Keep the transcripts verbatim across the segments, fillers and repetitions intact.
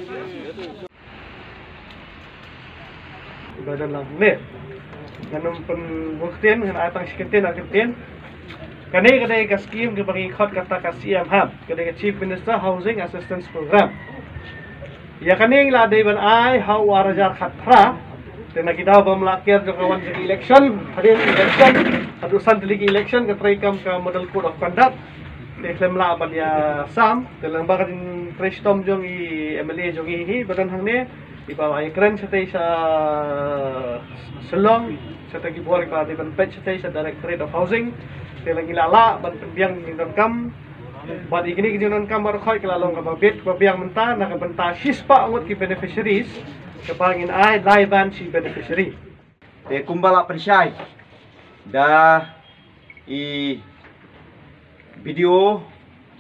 Ba don lang ne. Ngan ym pynbun ktien, ngan ai tang shi kyntien, ar kyntien. Kane ka dei ka skim kaba ngi khot kata ka C M HAM, ka dei ka Chief Minister Housing Assistance Program. Ïa kane ngi la dei ban ai ha u ar hajar khatphra. Te na ki daw bym lah ker jong ka wan jong election, hadien election, haduh san tylli ki election ka trei kam ka Model Code of Conduct. Te khlem lah ban ïa sam, te lyngba ka jingtrei shitom jong i M L A jong ngi hi ba don hangne, i ba la ïakren shatei sha Shillong, shatei ki bor i ba dei ban peit shatei sha Directorate of Housing. Te la ngi la lah ban pynbiang jingdonkam. Bad i kine ki jingdonkam baroh khoit ki la long kaba bit kaba biang mynta na ka bynta shispah ngut ki beneficiaries, kaba ngin ai lai ban shi beneficiary. Te kumba la pynshai da i B D O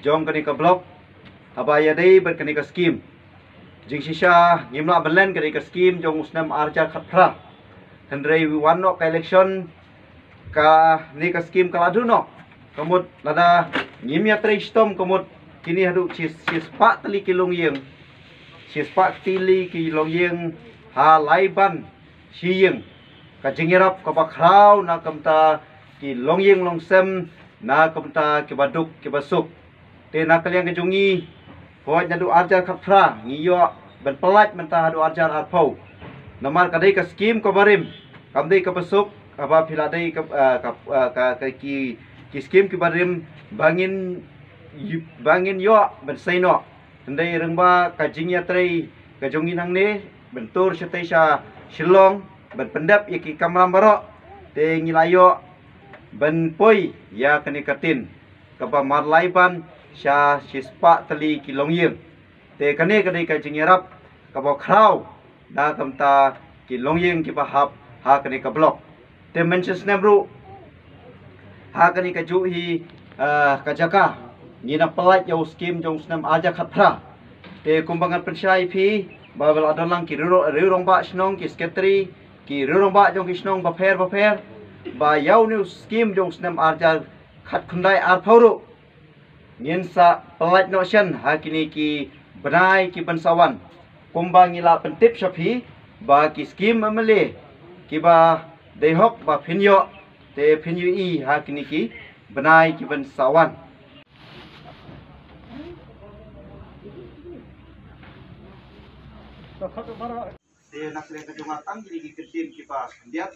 jong kane ka block, haba ïadei bad kane ka skim, jingshisha ngim lah ban len kane ka skim jong u snem ar hajar khatphra. Hynrei wan noh ka election, kane ka skim ka la duh noh. Ka mut lada ngim ïatrei shitom, ka mut kine haduh shi, shispah tylli ki longïing, shispah tylli ki longïing ha lai ban shi ïing. Ka jingïarap kaba khraw na ka bynta ki longïing longsem, na ka bynta kiba duk kiba suk. Te na ka liang ka jong ngi, hooid naduh ar hajar khatphra ngi ïoh ban pyllait mynta haduh ar hajar arphew. Namar ka dei ka skim kaba rim, kam dei kaba suk, kaba phi la dei ka, ah, ka, ah, ka, ka ki, ki skim kiba rim ba ngin ï-, ba ngin ïoh ban sei noh. Hynrei lyngba ka jingïatrei ka jong ngi nangne, ban tur shatei sha Shillong, ban pyndep ïa ki kamram baroh, te ngi la ïoh ban poi ïa kane ka tin kaba mar lai ban sha shispah tylli ki longïing. Te kane ka dei ka jingïarap kaba khraw na ka bynta ki longïing kiba hap ha kane ka block. Te mynshem snem ruh ha kane ka juh hi, ah, ka jaka ngi nang pyllait ïa u skim jong u snem ar hajar khatphra. Te kumba ngan pynshai phi ba la don lang ki riew, riew rangbah shnong, ki secretary, ki riew rangbah jong ki shnong bapher bapher, ba ïa une u skim jong u snem ar hajar khatkhyndai arphew ruh ngin sa pyllait noh shen ha kine ki bnai ki ban sa wan. Kumba ngi la pyntip sha phi ba ki skim M L A kiba dei hok ba phin ïoh, te phin ïohi ha kine ki bnai ki ban sa wan. Te na ka liang ka jong nga tang kine ki kyntien kiba khyndiat.